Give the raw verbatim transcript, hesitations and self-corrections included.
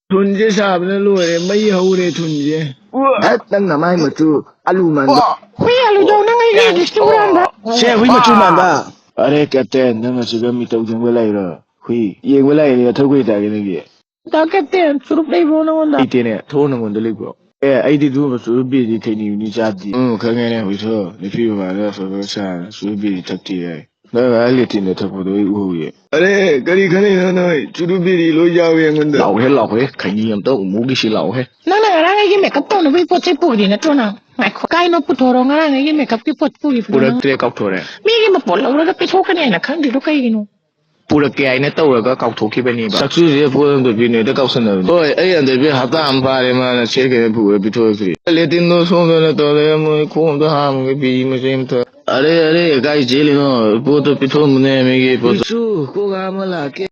ꯊꯨꯟꯁꯦ ꯁꯥꯕꯅ ꯂꯣꯏꯔꯦ, ꯃꯩ ꯍꯧꯔꯦ ꯊꯨꯟꯁꯦ꯫ ꯍꯠ, ꯅꯪ ꯅꯃꯥꯏ ꯃꯆꯨ ꯑꯂꯨ ꯃꯥꯟꯕ꯫ ꯍꯨꯏ ꯑꯂꯨꯗꯧ ꯅꯪ ꯑꯩꯒꯤ ꯂꯤꯞꯁꯇꯤꯛ ꯍꯨꯔꯥꯟꯕ꯫ ꯁꯦ, ꯍꯨꯏ ꯃꯆꯨ ꯃꯥꯟꯕ꯫ ꯑꯔꯦ ꯀꯦꯞꯇꯦꯟ, ꯅꯪ ꯑꯁꯤꯒ ꯃꯤꯇꯧ ꯌꯦꯡꯕ ꯂꯥꯛꯏꯔꯣ? ꯍꯨꯏ ꯌꯦꯡꯕ ꯂꯥꯛꯏꯅꯦ, ꯅꯊꯧ ꯀꯔꯤ ꯇꯥꯒꯦ ꯅꯪꯒꯤ? ꯗꯥ ꯀꯦꯞꯇꯦꯟ, ꯆꯨꯔꯨꯞ ꯂꯩꯕ꯭ꯔꯣ ꯅꯉꯣꯟꯗ? ꯂꯩꯇꯦꯅꯦ, ꯊꯣꯛꯑꯣ, ꯅꯪꯉꯣꯟꯗ ꯂꯩꯕ꯭ꯔꯣ? ꯑꯦ, ꯑꯩꯗꯤ ꯑꯗꯨꯒꯨꯝꯕ ꯆꯨꯔꯨꯞ ꯕꯤꯔꯤꯗꯤ ꯊꯩꯅꯤꯕꯅꯤ ꯆꯥꯗꯦ꯫ ꯎꯝ, ꯈꯪꯉꯦꯅꯦ, ꯍꯨꯏꯊꯣ, ꯅꯨꯄꯤ ꯃꯃꯥꯡꯗ ꯑꯐꯕ ꯁꯥꯔ ꯆꯨꯔꯨꯞ ꯕꯤꯔꯤ ꯊꯛꯇꯦ ꯍꯥꯏ꯫ ꯅꯪ ꯉꯔꯥꯡ ꯂꯦꯇꯤꯟꯗ ꯊꯛꯄꯗꯣ ꯑꯩ ꯎꯍꯧꯏꯌꯦ꯫ ꯑꯔꯦ, ꯀꯔꯤ ꯈꯜꯂꯤꯅꯣ ꯅꯣꯏ? ꯆꯨꯔꯨꯞ ꯕꯤꯔꯤ ꯂꯣꯏ ꯌꯥꯎꯏ ꯑꯩꯉꯣꯟꯗ꯫ ꯂꯥꯎꯍꯦ, ꯂꯥꯎꯍꯦ, ꯈꯩꯅꯤ ꯑꯝꯇ ꯎꯃꯨꯒꯤꯁꯤ ꯂꯥꯎꯍꯦ꯫ ꯅꯪꯅ ꯉꯔꯥꯡ ꯑꯩꯒꯤ ꯃꯦꯀꯞ ꯇꯧꯅꯕꯒꯤ ꯄꯣꯠ ꯆꯩ ꯄꯨꯈ꯭ꯔꯤ ꯅꯠꯇ꯭ꯔꯣ ꯅꯪ? ꯉꯥꯏꯈꯣ, ꯀꯥꯏꯅꯣ ꯄꯨꯊꯣꯔꯛꯑꯣ, ꯉꯔꯥꯡ ꯑꯩꯒꯤ ꯃꯦꯀꯞꯀꯤ ꯄꯣꯠ ꯄꯨꯈꯤꯕꯗꯣ ꯅꯪ? ꯄꯨꯔꯛꯇ꯭ꯔꯦ, ꯀꯥꯎꯊꯣꯔꯛꯑꯦ꯫ ꯃꯤꯒꯤ ꯃꯄꯣꯠ ꯂꯧꯔꯒ ꯄꯤꯊꯣꯛꯀꯅꯤ ꯍꯥꯏꯅ ꯈꯪꯗ꯭ꯔꯤꯗꯣ ꯀꯩꯒꯤꯅꯣ? ꯄꯨꯔꯛꯀꯦ ꯍꯥꯏꯅ ꯇꯧꯔꯒ ꯀꯥꯎꯊꯣꯛꯈꯤꯕꯅꯦꯕ꯫ ꯆꯥꯛꯁꯨꯁꯦ ꯄꯣꯠ ꯑꯝꯇ ꯄꯤꯅꯦ, ꯍꯦꯛꯇ ꯀꯥꯎꯁꯟꯅꯕꯅꯦ꯫ ꯍꯣꯏ, ꯑꯩ ꯑꯟꯗꯔꯕꯤꯌꯔ ꯍꯞꯇꯥ ꯑꯃ ꯐꯥꯔꯦ ꯃꯥꯅ ꯁꯦꯠꯈꯤꯕ ꯄꯨꯔ ꯄꯤꯊꯣꯛꯈ꯭ꯔꯤ꯫ ꯂꯦꯇꯤꯟꯗꯣ ꯁꯣꯝꯗꯅ ꯇꯧꯔꯦ, ꯃꯣꯏ ꯈꯣꯡ ꯑꯝꯇ ꯍꯥꯝꯒꯦ, ꯄꯤ ꯃꯆꯩ ꯑꯝꯇ꯫ ꯑꯔꯦ, ꯑꯔꯦ, ꯀꯥꯏ ꯆꯦꯜꯂꯤꯅꯣ? ꯄꯣꯠꯇꯣ ꯄꯤꯊꯣꯛꯑꯝꯕꯅꯦ, ꯃꯤꯒꯤ ꯄꯣꯠꯇꯣ꯫ ꯄꯤꯆꯨ, ꯀꯣꯛ ꯑꯃ ꯂꯥꯛꯀꯦ꯫